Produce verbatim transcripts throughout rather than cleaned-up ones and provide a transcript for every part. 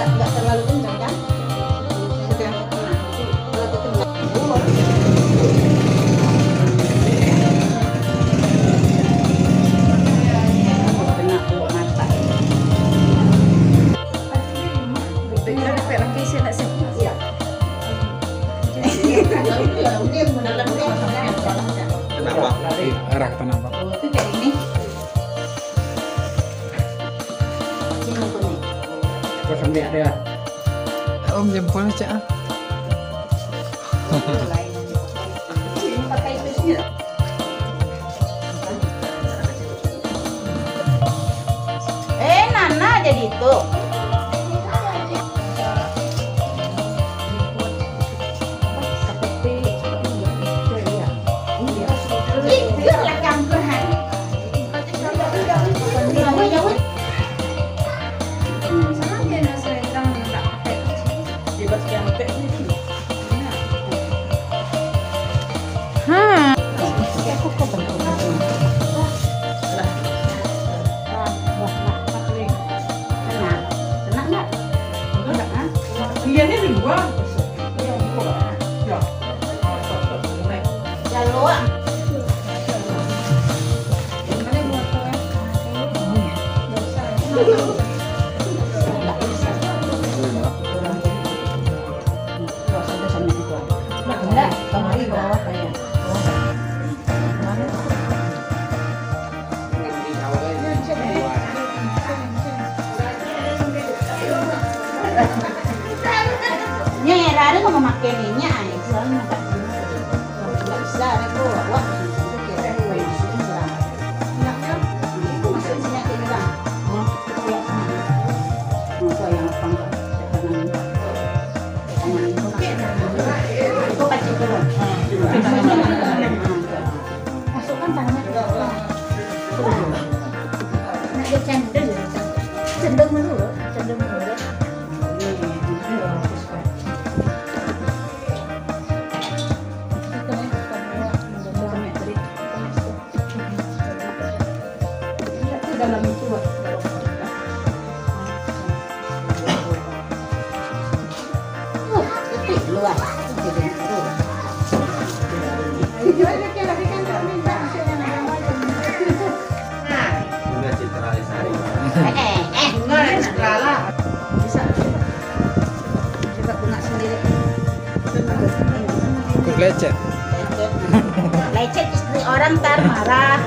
Enggak terlalu kencang, kan? Sudah. Nah, kalau kencang. Kena mata. Iya. Kenapa? Arah kenapa? Oh, itu kayak ini. Sini, kuning. Kau sambil dia. Om jempol cak ah. Eh, Nana jadi tu. Itu lah kampuhan. Hmm. Iya, ini di luar. Iya, di luar. Ya. Nyo, rare mamakai minyak, ai, soalnyo agak indak bisa, rare ko, awak, itu kira-kira yang sudah. Itu masuk sini, agak hilang. Nah, itu yang lapang, Kak. Itu pacik turun. Masukkan tangannya ke dalam. Nak dia cendol, cendol dulu, cendol dulu. Itu dalam itu, Wak. Uh, ketik luar. Bunga Citra Lestari. Eh, eh, eh, bunga Citra lah. Bisa. Coba bunga sendiri. Takut lecet. Lecet. Lecet istri orang, ntar marah.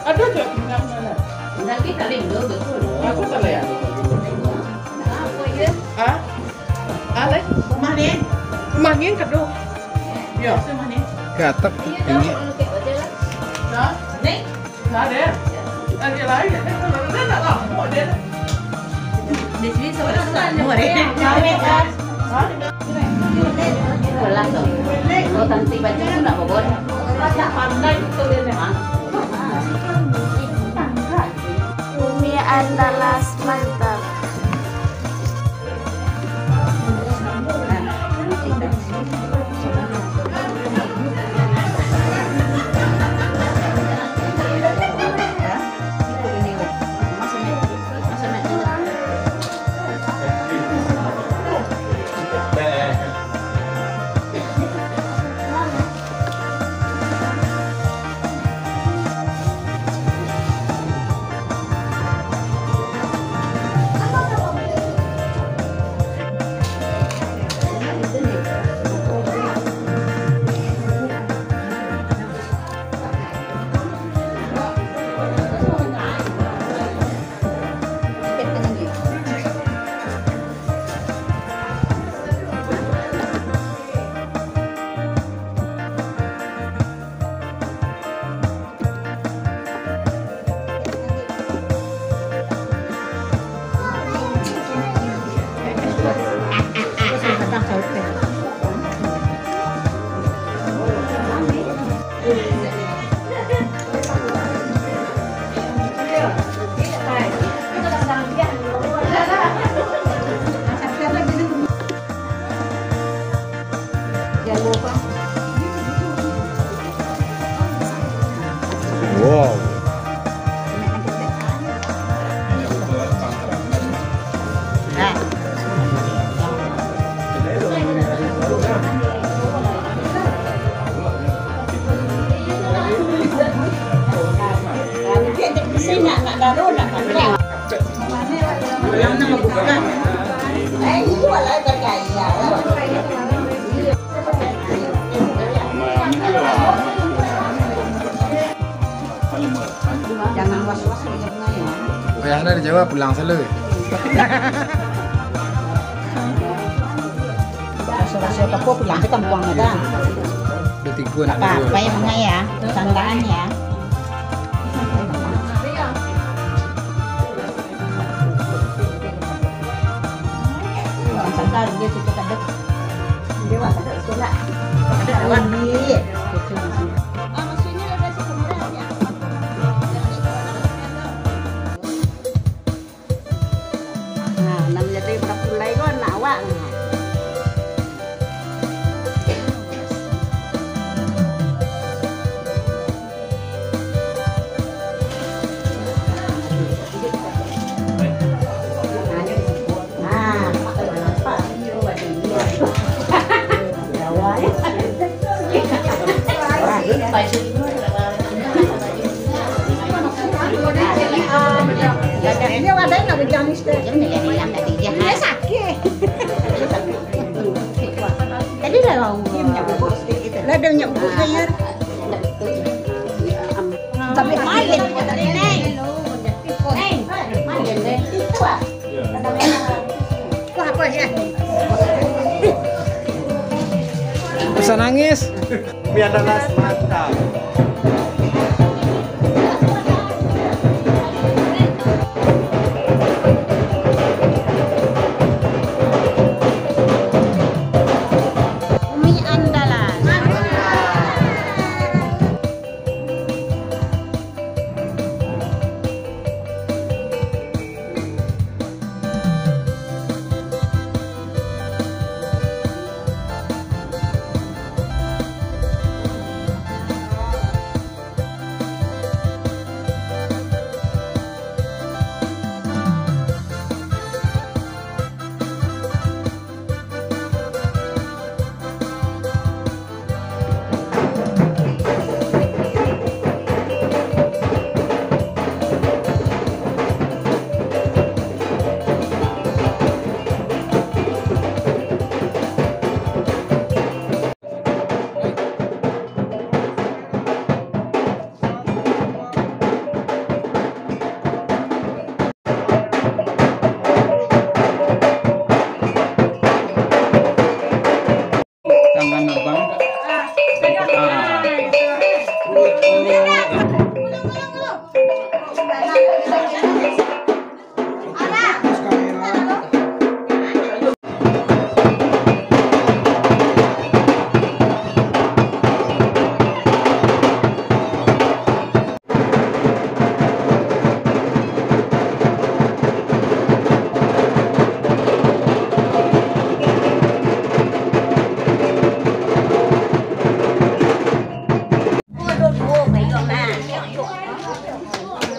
Aduh, cok, minyak mana? Nanti kali itu betul. Aku salah ya? Apa ya? Ah? Ah, lai? Rumah ni. Rumah ni kado. Ya. Rumah ni. Gatak. Iya, tinggi. Dah? Ni? Dah ada. Ada lain. Dah tak lama dia. Di sini seorang tak ada. Hah? Itulah tu. Kalau tanti baju tu nak bawa. Pandai tu dia. Hah? Umi Andalas mantap. Sini nak, nak garu, nak garu. Yang nak buka. Eh, itu lah bergaya. Jangan was-was aja, Bunga, ya. Payah lah dijawab, pulang selalu. Raso-raso apa pulang ke kampuang aja. Udah tiga nak apa, dua. Apa yang Bunga, ya? Santaan, ya. Santaan, dia cukup kadek. Dia wak kadek sekolah. Kadek awak. Iya. Ah, maksudnya ada sekolah, ya. Nah, nan jadi bakulai ko anak awak. Tadi lah, lah ada minyak bubuk saya. Tapi main. Pesan nangis. Umi Andalas, mantap. Umi Andalas. Tangan abang. Ah.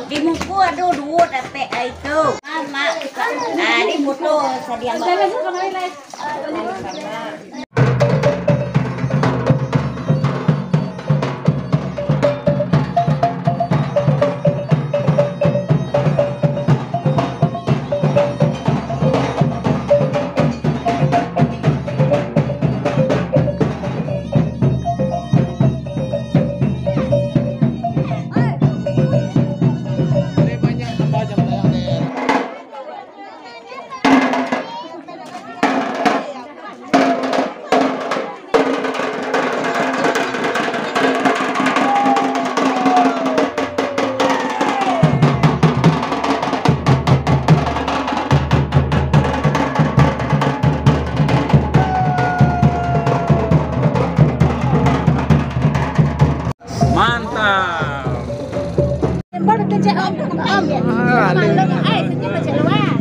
Di muko ado duo dapek ai tu. Mak, nah, di foto sadiang. Mantap. Baru kecek om, om. Ah, malu ai, senyum macam luar.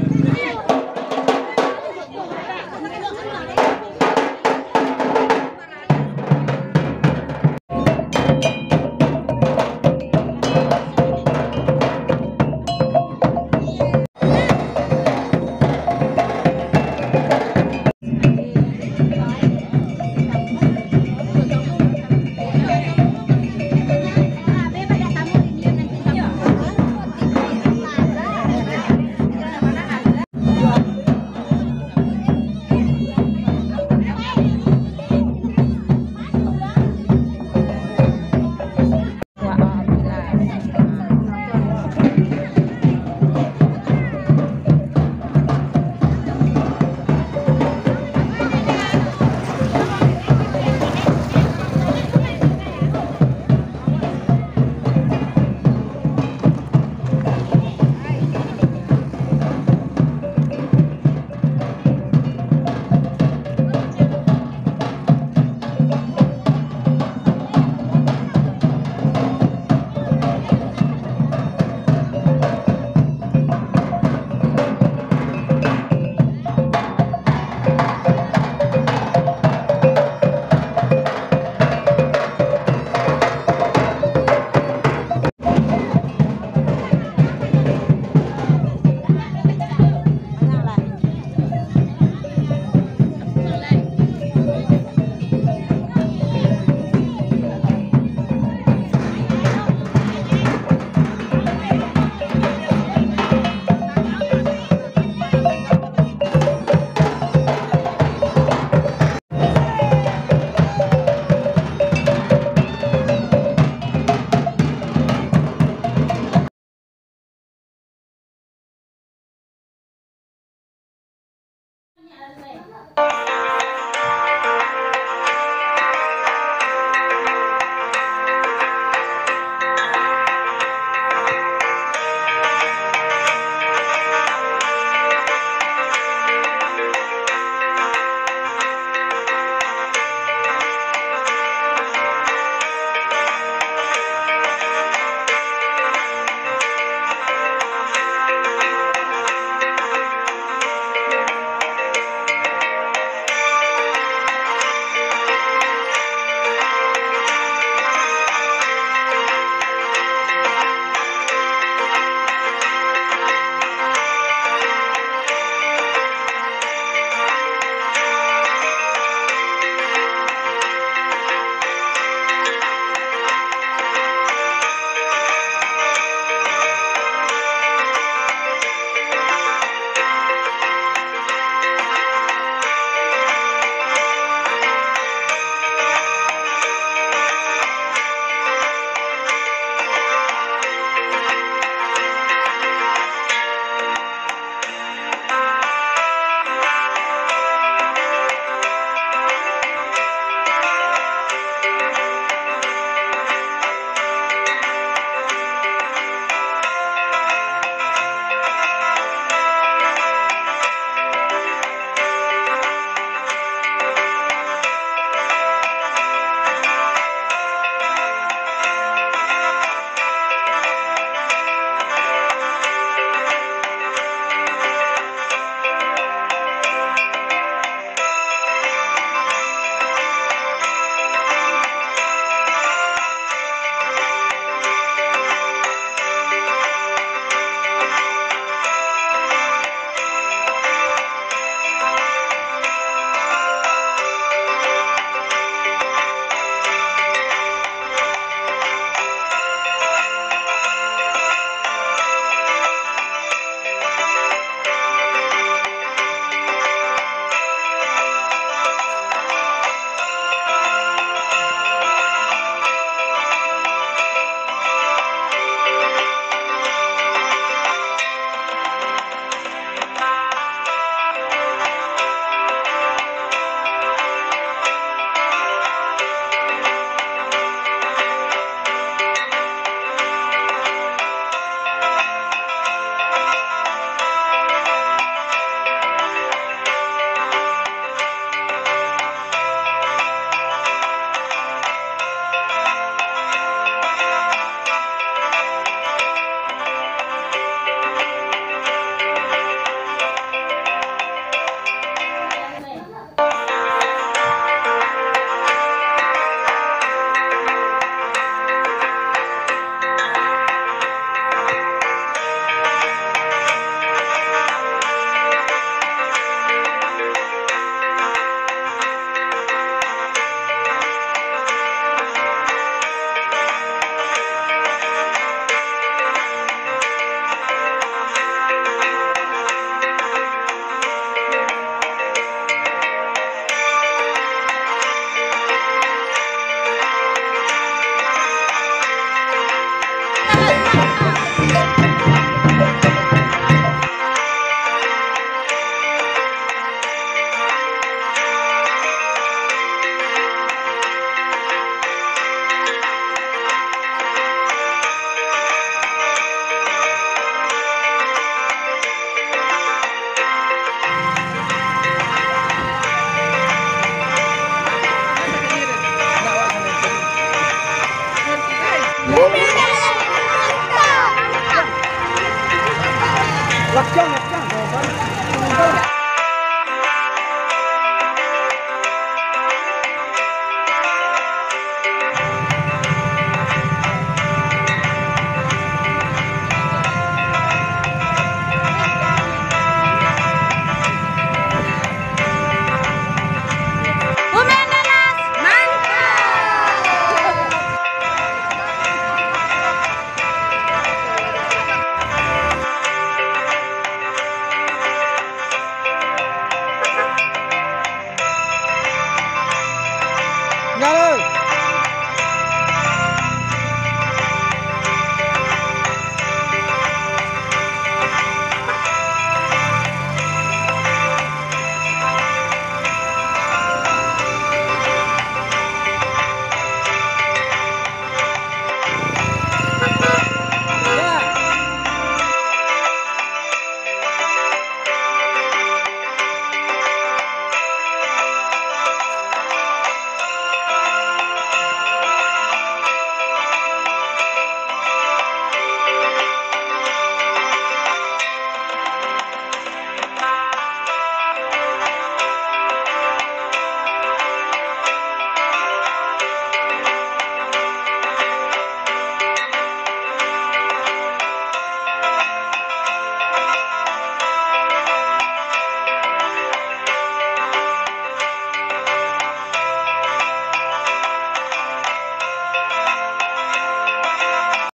Lakang,